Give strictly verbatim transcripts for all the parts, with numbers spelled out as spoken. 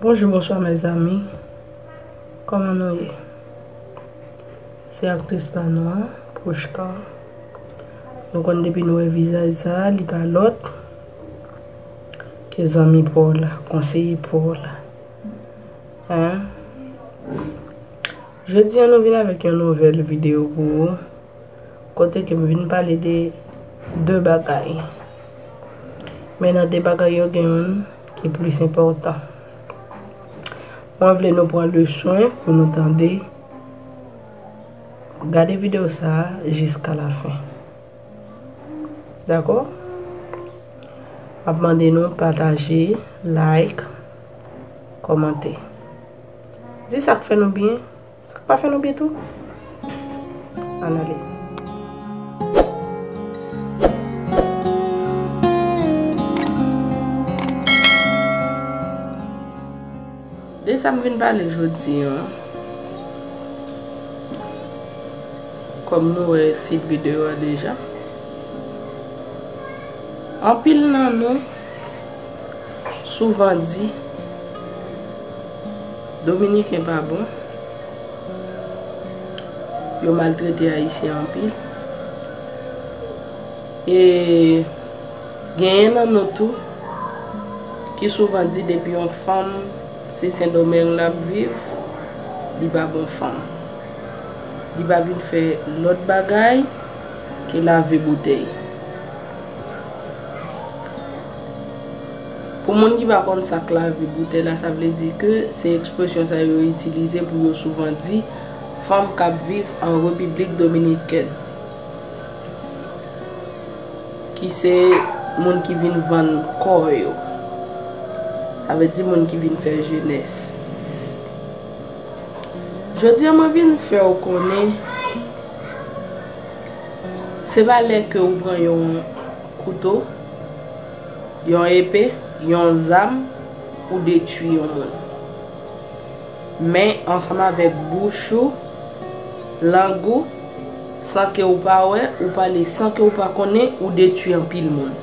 Bonjou, bonswa, mezanmi. Kòman nou ye? Se aktris pa nou an, Pouchka. Nou konn depi nou wè vizaj sa, li pa lòt ke zanmi pa w la, konseye pa w la. Hein? Jodi a, nou vin avèk yon nouvèl videyo pou ou. Kote ke m vin pale de de bagay. Men nan de bagay yo, gen youn ki plis enpòtan. Mwen vle nou pran le swen pou nou tande, gade videyo sa a jiska la fen. Dakò? M ap mande nou pataje, like, kòmante. Di sa k fè nou byen. Sa k pa fè nou byen tou? Ann ale. De sa m vin pale jodi a, kòm nou wè tit videyo a deja, anpil nan nou souvan di Dominiken pa bon, yo maltrete Ayisyen anpil. E genyen nan nou tou ki souvan di depi yon fanm se Sendomeng l ap viv, li pa bon fanm. Li pa vin fè lòt bagay ke lave boutèy. Pou moun ki pa konn sa k lave boutèy la, sa vle di ke se ekspresyon sa yo itilize pou yo souvan di fanm k ap viv an Repiblik Dominikèn, ki se moun ki vin vann kò yo. Sa vle di moun ki vin fè jenès. Jodi a, mwen vin fè w konnen, se pa lè ke ou pran yon kouto, yon epe, yon zam, ou detwi yon moun. Men ansanm avèk bouch ou, lang ou, san ke ou pa wè, ou pale san ke ou pa konnen, ou detwi anpil moun.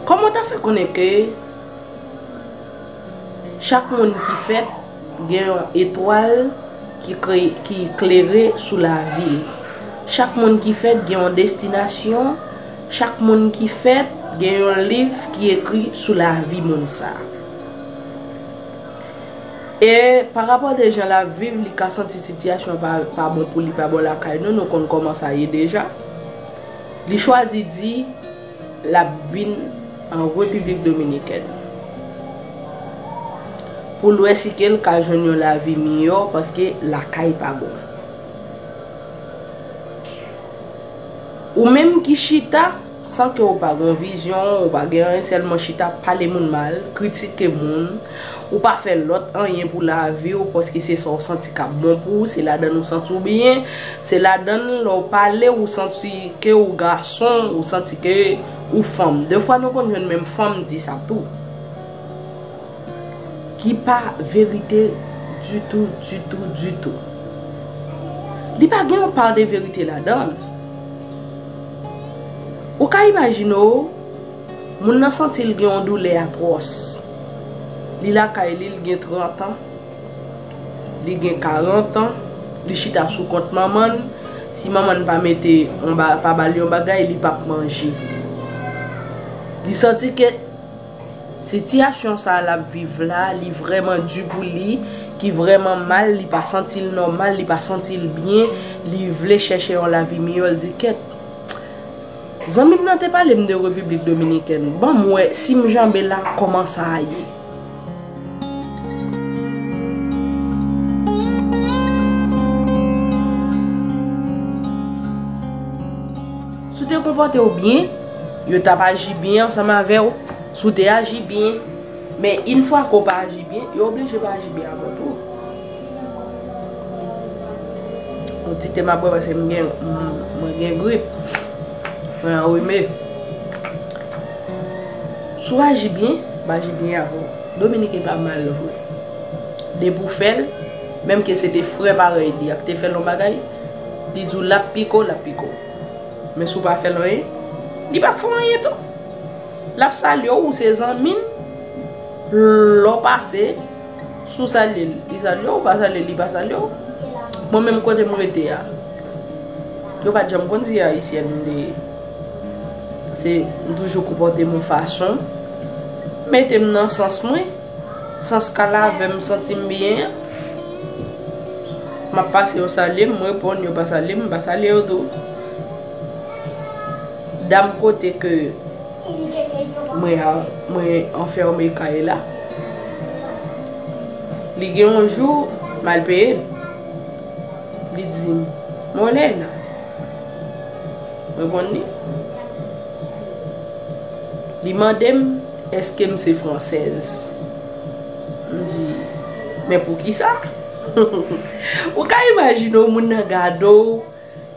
Kòman w ta fè konnen ke chak moun ki fèt gen yon etwal ki kre-, ki klere sou lavi l? Chak moun ki fèt gen yon destinasyon, chak moun ki fèt gen yon liv ki ekri sou lavi moun sa. E pa rapò de jan l ap viv, li ka santi sitiyasyon pa, pa bon pou li, pa bon lakay nou, nou konn kòman sa ye deja. Li chwazi di l ap vin an Repiblik Dominikèn pou l wè si ke l ka jwenn yon lavi miyò, paske lakay pa bon. Ou menm ki chita, san ke w pa gen vizyon, ou pa gen anyen, sèlman chita pale moun mal, kritike moun, ou pa fè lòt anyen pou lavi w, paske se sa w santi k ap bon pou ou, se ladann ou santi w byen, se ladann lè w pale, ou santi ke ou gason, ou santi ke ou fanm. Defwa nou konn jwenn menm fanm di sa tou. Ki pa verite ditou, ditou, ditou. Li pa gen yon pa de verite ladan l. Ou ka imajine w, moun nan santi l gen yon doulè atwòs. Li lakay li, l gen trant an, li gen karant an, li chita sou kont manman l. Si manman l pa mete yon ba-, pa ba l yon bagay, li p ap manje. Li santi ke sitiyasyon sa l ap viv la, li vrèman di pou li, ki vrèman mal, li pa santi l nòmal, li pa santi l byen, li vle chèche yon lavi miyò, l di, "Kèt, zanmi m nan te pale m de Repiblik Dominikèn, ban m wè si m janbe la, kòman sa a ye?" Si w te konpòte w byen, yo t ap aji byen ansanm avè w. Si w te aji byen, men yon fwa ke w pa aji byen, yo oblije pa aji byen avè w tou. Yon ti te m ap bwè paske m gen, m, mwen gen grip. Mwen anrime. Si w aji byen, m aji byen avè w. Dominiken pa mal vre. Depi w fè l, menm ke se te frè parèy li a k te fè l yon bagay, li di w l ap pike w, l ap pike w. Men si w pa fè l anyen, li p ap fè w anyen tou. L ap salye w, ou se zanmi l. Lè w pase, si w salye l, li salye w, ou pa salye l, li pa salye w. Mwen menm kote m rete a, yo pa t janm konn si se ayisyèn m te ye. Paske m toujou konpòte m yon fason, mete m nan sans mwen, sans k al avè m, santi m byen an. M ap pase, yo salye m, m reponn, yo pa salye m, m pa salye yo tou. Dam kote ke mwen a, mwen anfèmen kay la. Li gen yon jou, m al peye l. Li di m, "Molena." M reponn li. Li mande m, "Èske m se fransèz?" M di, "Men poukisa?" Ou ka imajine w, moun nan gade w,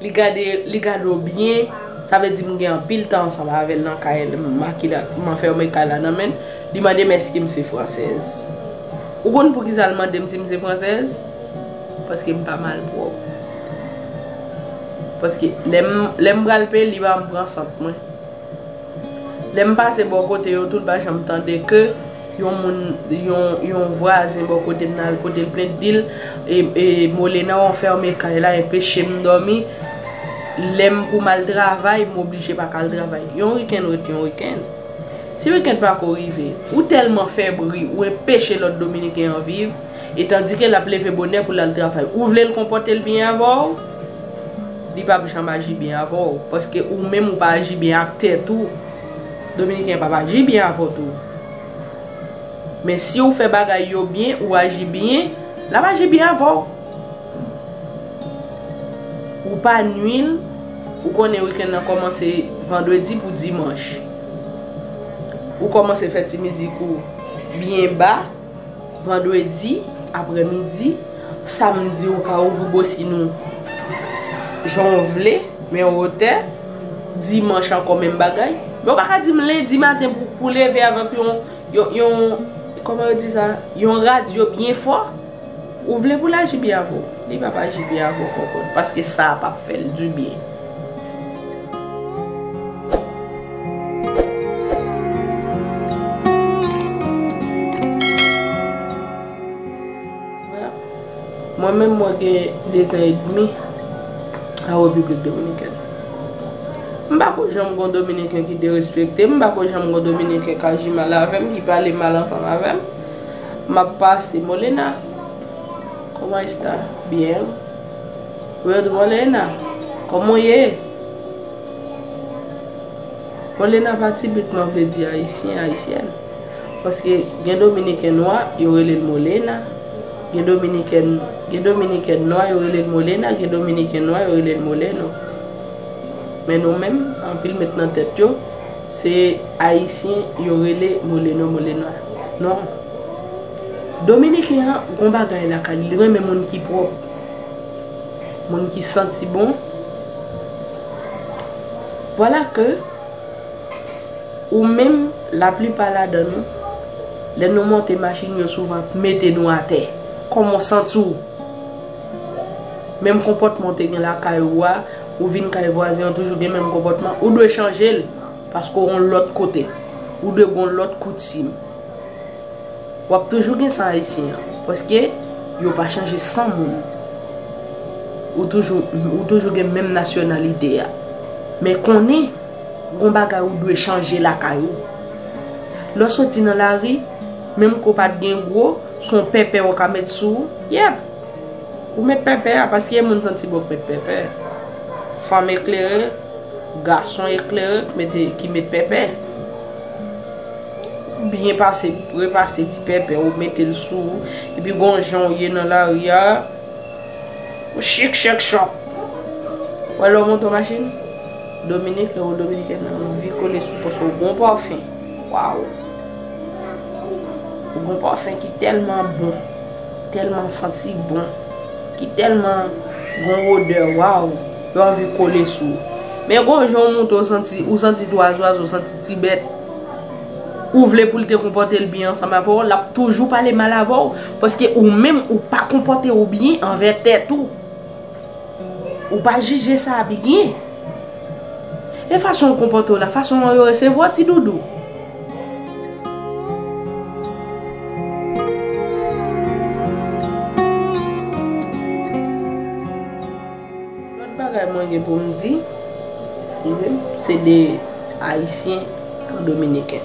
li gade, li gade w byen, sa vle di m gen anpil tan ansanm avè l nan kay, m makile, m anfèmen kay la nan men l, li mande m èske m se fransèz. Ou konn poukisa l mande m si m se fransèz? Paske m pa malpwòp. Paske lè m, lè m pral peye l, li pa m pran sant mwen. Lè m pase bò kote yo tou, l pa janm tande ke yon moun, yon, yon vwazen bò kote m nan al pote l plent, di l, e, e, "Molena, w anfèmen kay la, enpeche m dòmi. Lè m pou m al travay, m oblije pa ka al travay." Yon wikenn ret yon wikenn. Si wikenn pa ko rive, ou tèlman fèbri, ou enpeche lòt dominiken an viv, e tandike l ap leve bonè pou l al travay. Ou vle l konpòte l byen avè w? Li p ap janm aji byen avè w, paske ou menm ou pa aji byen ak tèt ou. Dominiken an p ap aji byen avè w tou. Men si w fè bagay yo byen, ou aji byen, l ap aji byen avè w. Ou pa nwi l, ou konnen wikenn nan kòmanse vandredi pou dimanch. Ou kòmanse fè ti mizik ou byen ba, vandredi, aprèmidi, samdi ou ka ouvri bòsin ou jan w vle, men wotè, dimanch ankò menm bagay. Men ou pa ka di m lendi maten pou, pou leve avèk yon, yon, yon, kòman yo di sa? Yon radyo byen fò. Ou vle pou l aji byen avè w? Li p ap aji byen avè w, konprann, paske sa p ap fè l dibyen. Mwen menm, mwen gen de zan edmi an Repiblik Dominikèn. M pa ko janm gon Dominiken ki derespekte m, m pa ko janm gon Dominiken k aji mal avè m, ki pale mal ansanm avè m. M ap pase, "Molena, cómo está? Bien." Ou yo di, "Molena, kòman w ye?" Molena pa tipikman vle di Ayisyen, Ayisyèn. Paske gen Dominiken nwa, yo rele l Molena. Gen Dominiken, gen Dominiken nwa, yo rele l Molena. Gen Dominiken nwa, yo rele l Moleno. Men nou menm, anpil met nan tèt yo, se Ayisyen yo rele Moleno, Molena. Non. Dominiken an, gon bagay lakay li, li renmen moun ki pwòp. Moun ki santi bon. Vwala ke ou menm, laplipa ladan nou, lè nou monte machin, yo souvan mete nou atè. Kòman w santi w? Menm konpòtman w te gen lakay ou a, ou vin kay vwazen an, toujou gen menm konpòtman, ou dwe chanje l, paske w yon lòt kote. Ou dwe gon lòt koutim. W ap toujou gen san Ayisyen an, paske yo pa chanje san moun. Ou toujou, ou toujou gen menm nasyonalite a. Men konnen, gon bagay ou dwe chanje lakay ou. Lè w soti nan lari, menm ke w pa t gen gwo, se yon pèpè w ka met sou ou. Yèp! Ou met pèpè a, paske moun santi bon k met pèpè. Fanm eklere, gason eklere k mete, ki met pèpè. Ou byen pase, repase ti pèpè, ou mete l sou ou. Epi gon jan w ye nan lari a, ou chik chèk chòk. Ou wè lè w monte yon machin, Dominiken ou Dominikèn nan anvi kole sou paske w gon pafen. Waw! Ou gon pafen ki tèlman bon, tèlman santi bon, ki tèlman gon odè, waw, yo anvi kole sou ou. Men gon jan w monte, w santi, ou santi twa zwazo, w santi ti bèt. Ou vle pou l te konpòte l byen ansanm avè w, l ap toujou pale mal avè w, paske ou menm ou pa konpòte w byen anvè tèt ou. Ou pa jije sa byen. E fason w konpòte w la, fason yo resevwa w, ti doudou. Gen pou m di, se de Ayisyen ak Dominiken.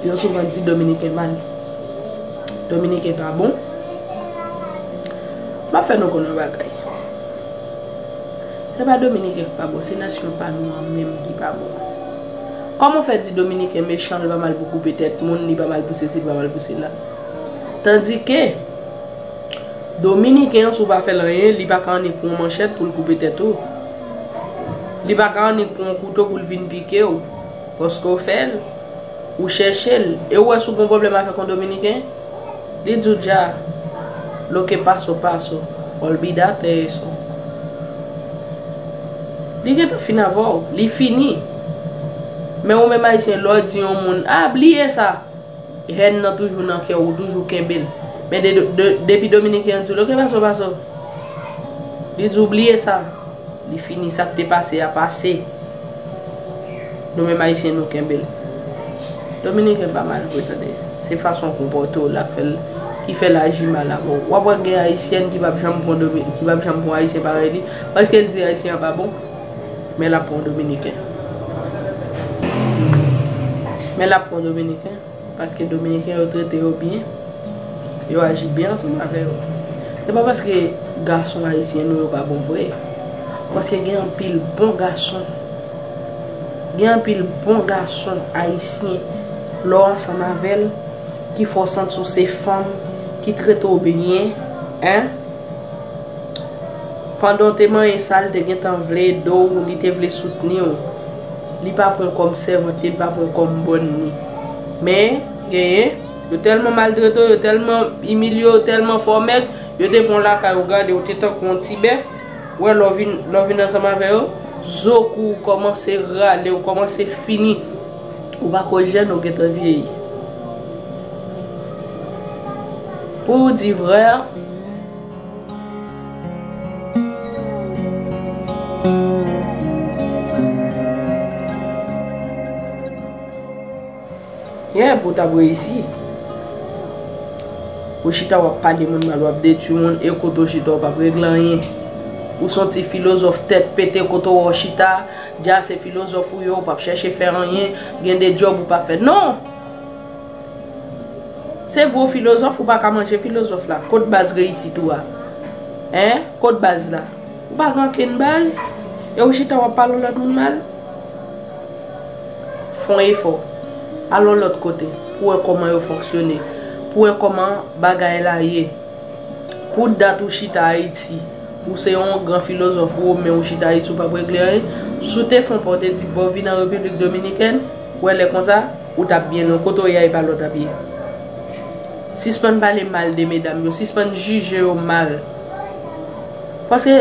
Yo souvan di Dominiken mal. Dominiken pa bon. M ap fè nou konn yon bagay. Se pa Dominiken ki pa bon, se nasyon pa nou an menm ki pa bon. Kòman w fè di Dominiken mechan, li pa mal pou koupe tèt moun, li pa mal pou sesi, li pa mal pou sela? Tandike, Dominiken an, si w pa fè l anyen, li pa ka annik pran yon manchèt pou l koupe tèt ou. Li pa ka annik pran yon kouto pou l vin pike w. Paske w fè l, ou chèche l. E ou wè si w gen pwoblèm avèk yon Dominiken, li di w dja, lo que pasó, pasó, olvídate eso. Li gentan fin avè w, li fini. Men ou menm Ayisyen, lè w di yon moun, a, bliye sa. Hèn nan toujou nan kè w, ou toujou kenbe l. Men de, de, depi Dominiken an di w, lo que pasó, pasó. Li di w, bliye sa. Li fini, sa k te pase a pase. Nou menm Ayisyen, nou kenbe l. Dominiken pa mal vre, tande. Se fason w konpòte w la k fè l, ki fè l aji mal avè w. W ap wè gen Ayisyèn ki p ap janm pran Domi-, ki p ap janm pran Ayisyen parèy li, paske l di Ayisyen an pa bon, men l ap pran Dominiken. Men l ap pran Dominiken. Paske Dominiken yo trete yo byen, yo aji byen ansanm avè yo. Se pa paske gason ayisyen nou yo pa bon vre. Paske gen anpil bon gason. Gen anpil bon gason ayisyen lè w ansanm avè l, ki fè w santi w se fanm, ki trete w byen, en. Pandan w te manyen sa, l te gentan vle ede w, li te vle soutni w. Li pa pran w kòm sèvant li, li pa pran w kòm bòn li. Men, genyen, yo tèlman maltrete w, yo tèlman imilye w, yo tèlman fè w mèg, yo te pran w lakay ou, gade w te tankou yon ti bèf. Wè, lè w vin, lè w vin ansanm avè yo, zo kou w kòmanse rale, ou kòmanse fini. Ou pa ko jèn, ou gentan vyeyi. Pou w di vrè, Yeah, pou w t ap reyisi. Ou chita w ap pale moun mal, w ap detwi moun, e kote w chita w p ap regle anyen. Ou se yon ti filozòf tèt pete, kote w wè w chita, dja se filozòf ou ye, w p ap chèche fè anyen, gen de djòb ou p ap fè. Non! Se vre w filozòf, ou pa ka manje filozòf la. Kot baz reyisit ou a? Hein? Kot baz la? Ou pa gen okenn baz? E ou chita w ap pale yon lòt moun mal? Fè yon efò. Al yon lòt kote pou w wè kòman yo fonksyone. Pou w wè kòman bagay la ye. Pou dat ou chita Ayiti, ou se yon gran filozòf ou, men ou chita Ayiti, ou p ap regle anyen. Si w te fè yon pa, w te di, bon, vin an Repiblik Dominikèn, w wè lè konsa, ou t ap byen lwen. Kote w ye a, e pa la w t ap ye. Sispann pale mal de medam yo, sispann jije yo mal. Paske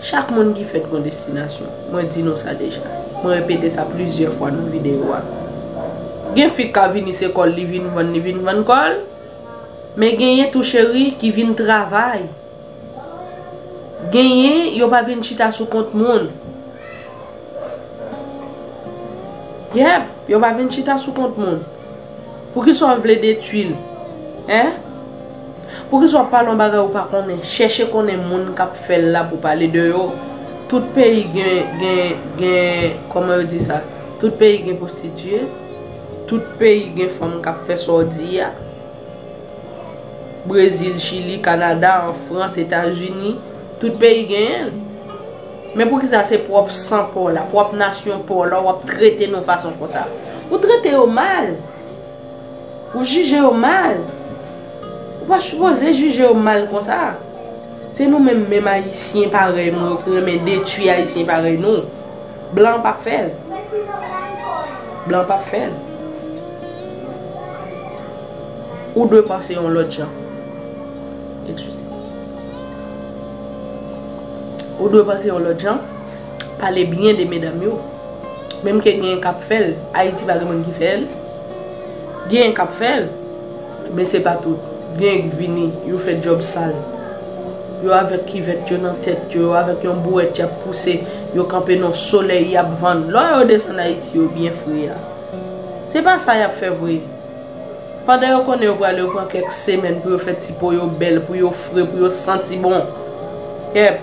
chak moun ki fèt gon destinasyon. Mwen di nou sa deja. Mwen repete sa plizyè fwa nan videyo a. Gen fi k ka vini se kò l li vin vann, li vin vann kò l. Men genyen tou cheri ki vin travay. Genyen yo pa vin chita sou kont moun. Yep, yo pa vin chita sou kont moun. Poukisa w vle detwi l? Hein? Poukisa w ap pale yon bagay ou pa konnen? Chèche konnen moun k ap fè l la pou pale de yo. Tout peyi gen, gen, gen, kòman yo di sa? Tout peyi gen pwostitiye. Tout peyi gen fanm k ap fè sa w di a. Brezil, Chili, Kanada, an Frans, Etazini, tout peyi genyen l. Men poukisa se pwòp san pa w la, pwòp nasyon pa w la, w ap trete nou fason konsa? Ou trete yo mal. Ou jije yo mal. Ou pa sipoze jije yo mal konsa. Se nou menm, menm Ayisyen parèy mwen yo ki renmen detwi Ayisyen parèy nou. Blan p ap fè l. Blan p ap fè l. Ou dwe panse yon lòt jan. Eskize. Ou dwe panse yon lòt jan. Pale byen de medam yo. Menm ke genyen k ap fè l, Ayiti pa gen moun ki fè l. Genyen k ap fè l, men se pa tout. Genyen k vini, yo fè djòb sal. Yo avèk kivèt yo nan tèt yo, yo avèk yon bouwèt y ap pouse, yo kanpe nan solèy y ap vann. Lò yo desann Ayiti, yo byen fre a. Se pa sa y ap fè vre. Pandan yo konnen yo prale, yo pran kèk semèn pou yo fè ti po yo bèl, pou yo fre, pou yo santi bon. Kèp,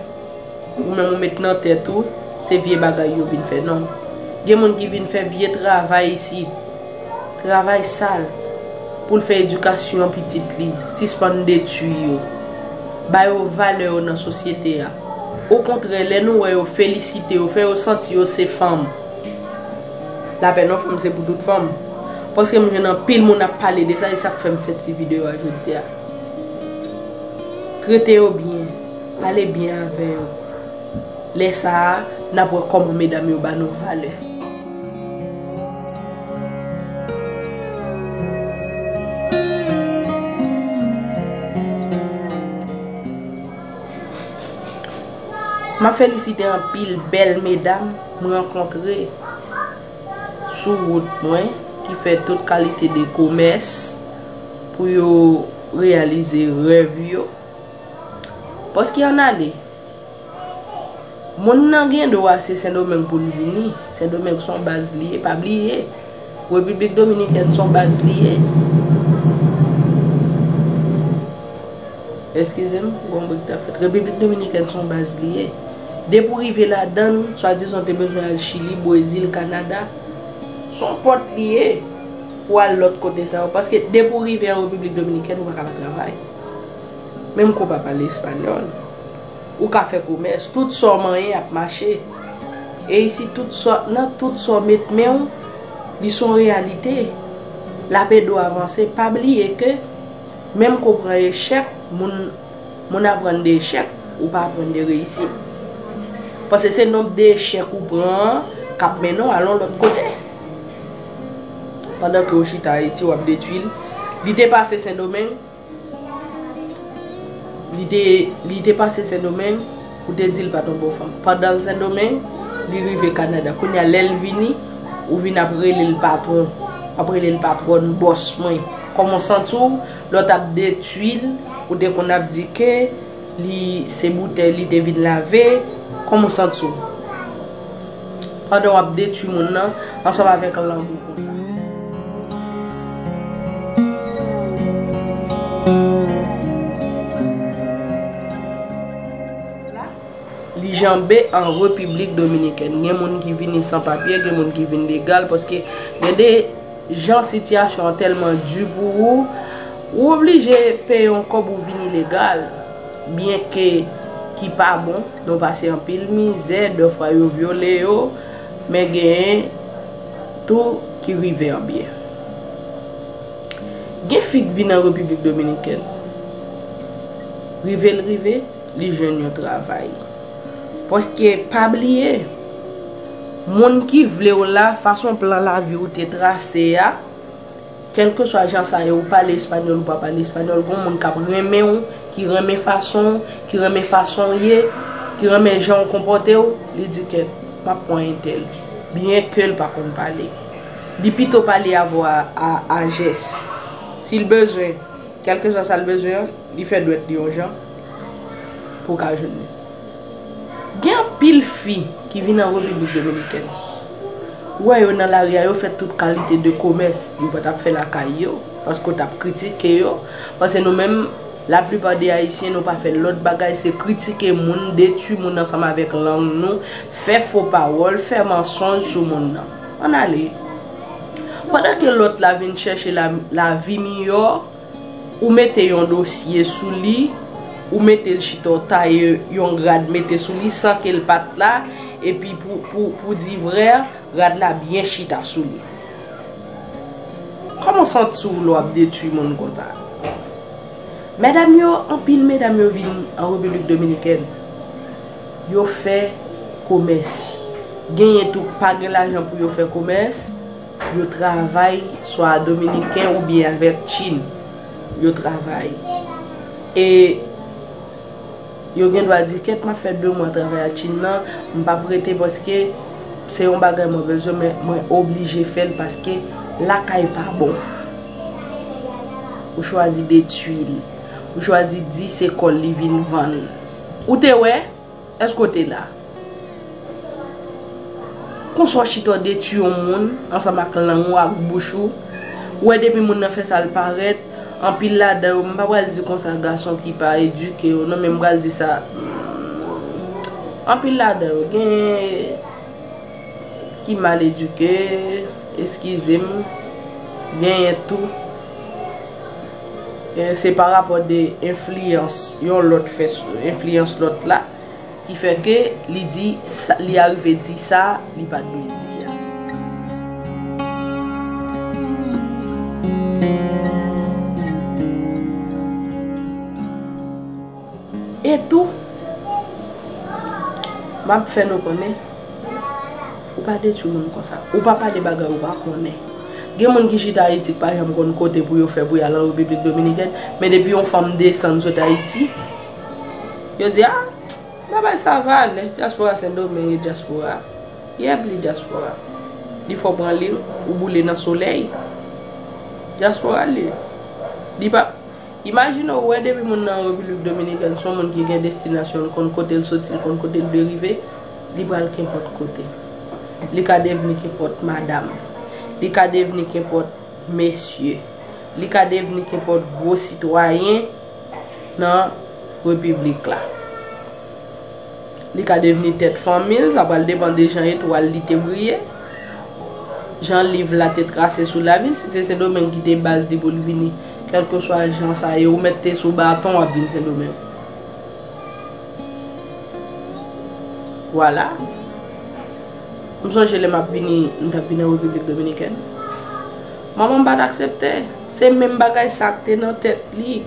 ou menm ou met nan tèt ou, se vye bagay yo vin fè. Non. Gen moun ki vin fè vye travay isit. Travay sal. Pou l fè edikasyon pitit li. Sispann detwi yo. Ba yo valè yo nan sosyete a. Okontrè, lè nou wè yo felisite yo, fè yo santi yo se fanm. Lapè nan fanm se pou tout fanm. Paske m jwenn anpil moun ap pale de sa, e sa k fè m fè ti videyo a jodi a. Trete yo byen, pale byen avè yo. Lè sa a, n ap wè kòman medam yo ba nou valè. M ap felisite anpil bèl medam m rankontre sou wout mwen ki fè tout kalite de komès pou yo reyalize rèv yo. Paske ann ale, moun nan gen dwa se Sendomeng pou l vini. Sendomeng se yon baz li ye, pa bliye. Repiblik Dominikèn se yon baz li ye. Eskize m, gon bri k t ap fèt. Repiblik Dominikèn se yon baz li ye. Depi w rive ladan l, swadizan w te bezwen al Chili, Brezil, Kanada, se yon pòt li ye pou w al lòt kote sa yo. Paske depi w rive an Repiblik Dominikèn, ou pa ka pa travay. Menm ke w pa pale espanyòl, ou ka fè komès. Tout sa w manyen ap mache. E isit, tout sa, nan tout sa w met men w, li se yon reyalite. L ap ede w avanse. Pa bliye ke menm ke w pran echèk, moun, moun aprann de echèk, ou pa aprann de reyisit. Paske se nonb de echèk ou pran an k ap mennen w al yon lòt kote. Pandan ke w chita Ayiti, w ap detwi l. Li te pase Sendomeng, Li te, li te pase Sendomeng, ou te di l pa t yon bon fanm. Pandan l Sendomeng, li rive Kanada. Kounye a, lè l vini, ou vin ap rele l patwon, ap rele l patwòn, bòs mwen. Kòman w santi w? Lòt ap detwi l, ou te konn ap di ke li se boutèy li te vin lave. Kòman w santi w? Pandan w ap detwi moun nan ansanm avèk lang ou konsa. Li janbe an Repiblik Dominikèn. Gen moun ki vini san papye, gen moun ki vin legal, paske gen de jan sitiyasyon an tèlman di pou ou, ou oblije peye yon kòb ou vin ilegal. Byenke ki pa bon, nou pase anpil mizè, dèfwa yo vyole yo, men genyen tou ki rive an byen. Gen fi k vin an Repiblik Dominikèn. Rive l rive, li jwenn yon travay. Paske pa bliye, moun ki vle w la, fason plan lavi w te trase a, kèlkeswa jan sa ye, ou pale espanyòl, ou pa pale espanyòl, gon moun k ap renmen w, ki renmen fason w, ki renmen fason w ye, ki renmen jan w konpòte w, li di, "Kèt, m ap pran entèl." Byenke l pa konn pale. Li pito pale avè w a, a, a jès. Si l bezwen, kèlkeswa sa l bezwen an, li fè dwèt li yon jan pou w ka jwenn li. Gen anpil fi ki vin an Repiblik Dominikèn. Ou wè yo nan lari a, yo fè tout kalite de komès. Yo pa t ap fè lakay yo, paske w t ap kritike yo. Paske nou menm, laplipa de Ayisyen, nou pa fè lòt bagay, se kritike moun, detwi moun ansanm avèk lang nou, fè fo pawòl, fè mansonj sou moun nan. Ann ale. Pandan ke lòt la vin chèche la, lavi miyò, ou mete yon dosye sou li, ou mete l chita, w taye yon grad mete sou li san ke l pa t la, epi pou, pou, pou di vrè, grad la byen chita sou li. Kòman w santi w lè w ap detwi moun konsa? Medam yo, anpil medam yo vin an Repiblik Dominikèn. Yo fè komès. Genyen tou k pa gen lajan pou yo fè komès. Yo travay swa dominiken oubyen avèk Chin. Yo travay. E yo gen dwa di, "Kèt, m ap fè de mwa travay ak Chin nan, m p ap rete paske se yon bagay mwen bezwen, men mwen oblije fè l paske lakay pa bon." Ou chwazi detwi l. Ou chwazi di se kò l li vin vann. Ou te wè? Èske w te la? Konsa w chita w detwi yon moun ansanm ak lang ou, ak bouch ou, Ou wè depi moun nan fè sa l parèt, anpil ladan yo, m pa pral di konsa gason ki pa edike yo, non, men m pral di sa, hmm, anpil ladan yo, gen ki mal edike, eskize m, genyen tou. E se pa rapò de enfliyans yon lòt fè sou, enfliyans lòt la, ki fè ke li di sa, li arive di sa li pa t dwe di a. E tou, m ap fè nou konnen, ou pa detwi moun konsa. Ou pa pale bagay ou pa konnen. Gen moun ki chita Ayiti k pa janm konn kote pou yo fè pou y al an Repiblik Dominikèn, men depi yon fanm desann sot Ayiti, yo di, "Ah, bagay sa va ale, dyaspora Sendomeng e dyaspora." Yep, li dyaspora. Li fè w pran li, ou boule nan solèy. Dyaspora li. Li pa Imajine w wè depi moun nan Repiblik Dominikèn se yon moun ki gen destinasyon, l konn kote l soti, l konn kote l dwe rive, li pral kenpòt kote. Li ka devni kenpòt madanm. Li ka devni kenpòt mesye. Li ka devni kenpòt gwo sitwayen nan repiblik la. Li ka devni tèt fanmi l, sa pral depann de jan etwal li te briye, jan liv la te trase sou lavi l. Si se Sendomeng ki te baz li pou l vini, kèlkeswa jan sa ye, ou mèt te sou baton, w ap vin Sendomeng. Vwala. M sonje lè m ap vini, m t ap vin an Repiblik Dominikèn. Manman m pa t aksepte. Se menm bagay sa k te nan tèt li.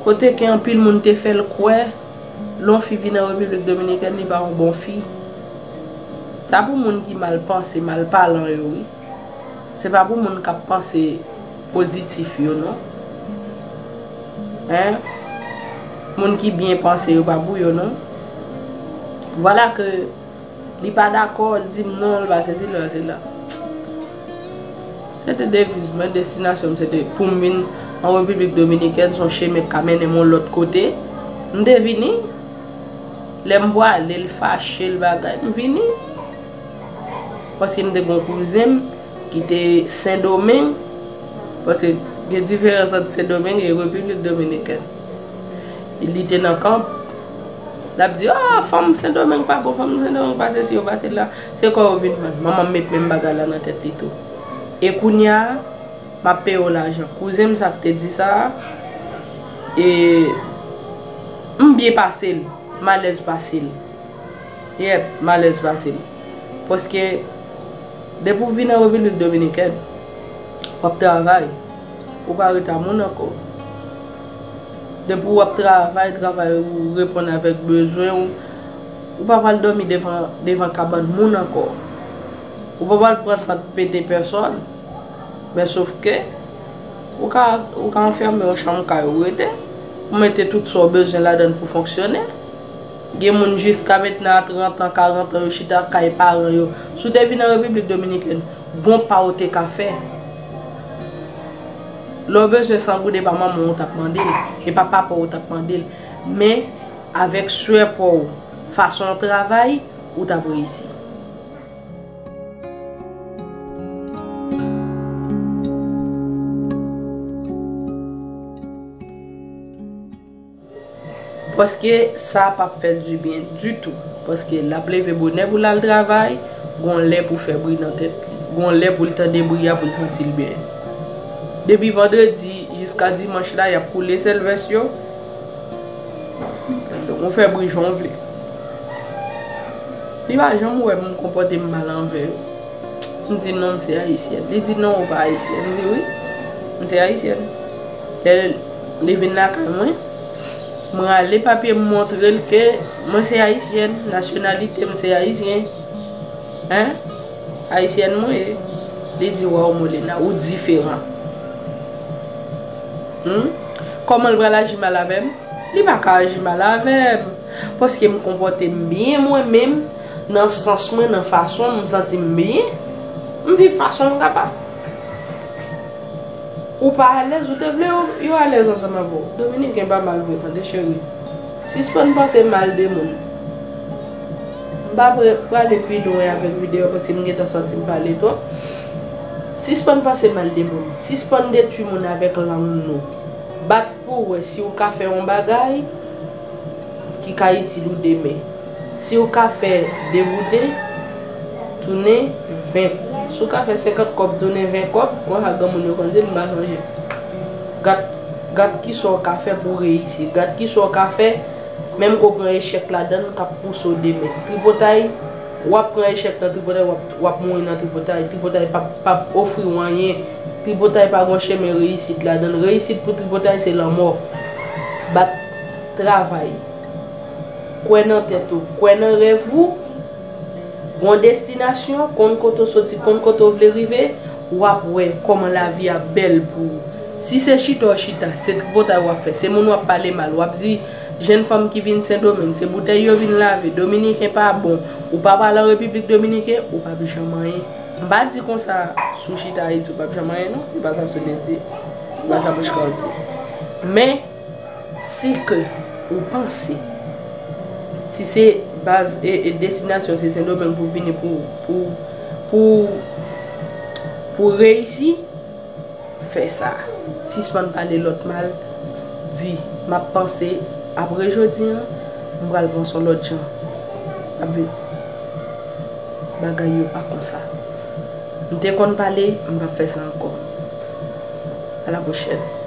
Kote ke anpil moun te fè l kwè, lè yon fi vin an Repiblik Dominikèn, li pa yon bon fi. Sa pou moun ki mal panse, mal palan yo, wi. Se pa pou moun k ap panse pozitif yo, non. Hein? Moun ki byen panse yo pa pou yo, non. Vwala ke li pa dakò, li di m non, li pa sesi, li pa sela. Se te deviz mwen, destinasyon m, se te pou m vin an Repiblik Dominikèn, se yon chemen k ka mennen m yon lòt kote. M te vini, lè m pwale, l fache, l bagay, m vini. Paske m te gen yon kouzen m ki te Sendomeng, paske gen diferans ant Sendomeng e Repiblik Dominikèn. Li te nan kanp, l ap di, "Ah, fanm Sendomeng pa bon, fanm Sendomeng pa sesi, yo pa sela." Se kò yo vin vann. Manman m met menm bagay la nan tèt li tou. E kounye a, m ap peye w lajan. Kouzen m sa k te di sa a, e m byen pase l, m alèz pase l. Yep, m alèz pase l. Paske, depi w vin an Repiblik Dominikèn, w ap travay. Ou pa ret a moun ankò. Depi w ap travay, travay ou reponn avèk bezwen w, ou pa pral dòmi devan, devan kabann moun ankò. Ou pa pral pran sant pete pèsòn. Men sof ke, ou ka, ou ka anfèmen yon chanm kay ou rete, ou mete tout sa w bezwen ladan l pou fonksyone. Gen moun jiska mentnan a trant an, karant an, yo chita kay paran yo. Si w te vin an Repiblik Dominikèn, gon pa w te ka fè. Lè w bezwen san goud, e pa manman w ou t ap mande l, e pa papa w ou t ap mande l. Men, avèk swè pa w, fason w travay, ou t ap reyisi. Paske sa p ap fè l dibyen ditou. Paske l ap leve bonè pou l al travay, gon lè pou fè bri nan tèt li. Gon lè pou l tande bri a pou l santi l byen. Depi vandredi jiska dimanch la, y ap koule sèl vès yo. Donk, ou fè bri jan w vle. Li pa janm wè m konpòte m mal anvè yo. M di, "Non, m se ayisyèn." Li di, "Non, ou pa ayisyèn." M di, "Wi, m se ayisyèn." Lè li vin lakay mwen, m rale papye m montre l ke mwen se ayisyèn, nasyonalite m se ayisyen. Hein? Ayisyèn mwen ye. Li di, "Waw, Molena, ou diferan." Hmm? Kòman l pral aji mal avè m? Li pa ka aji mal avè m. Paske m konpòte m byen mwen menm, nan sans mwen, nan fason m santi m byen. M viv fason m kapab. Ou pa alèz, ou te vle yo, yo alèz ansanm avè w. Dominiken pa mal vre, tande, cheri. Sispann panse mal de moun. M pa pre-, prale pi lwen avèk videyo paske m gentan santi m pale twòp. Sispann panse mal de moun. Sispann detwi moun avèk lang nou. Bat pou w wè si w ka fè yon bagay ki ka itil ou demen. Si w ka fè de gouden, tounen ven. Si w ka fè senkant kòb, tounen ven kòb, konsa granmoun yo konn di, m pa sonje. Gad, gad kisa w ka fè pou w reyisi. Gad kisa w ka fè, menm ke w pran echèk ladan l, k ap pouse w demen. Tripotay, w ap pran echèk nan tripotay, w ap, w ap mouri nan tripotay. Tripotay p ap, p ap ofri w anyen. Tripotay pa gon chemen reyisit ladan l. Reyisit pou tripotay se lanmò. Bat, travay. Kwè nan tèt ou, kwè nan rèv ou. Gon destinasyon, konn kote w soti, konn kote w vle rive, w ap wè kòman lavi a bèl pou ou. Si se chita w chita, se tripotay w ap fè, se moun w ap pale mal, w ap di jèn fanm ki vin Sendomeng, se boutèy yo vin lave, Dominiken pa bon, ou pa pral an Repiblik Dominiken, ou p ap janm anyen. M pa di konsa, si w chita Ayiti, ou p ap janm anyen, non, se pa sa Soleil di, se pa sa Bouchka di. Men, si ke ou panse, si se baz e, e destinasyon se Sendomeng pou vini pou, pou, pou, pou reyisi, fè sa. Sispann pale lòt mal, di, m ap panse, apre jodi a, m pral panse yon lòt jan. M ap vin. Bagay yo pa konsa. M te konn pale, m p ap fè sa ankò. A la pwochèn.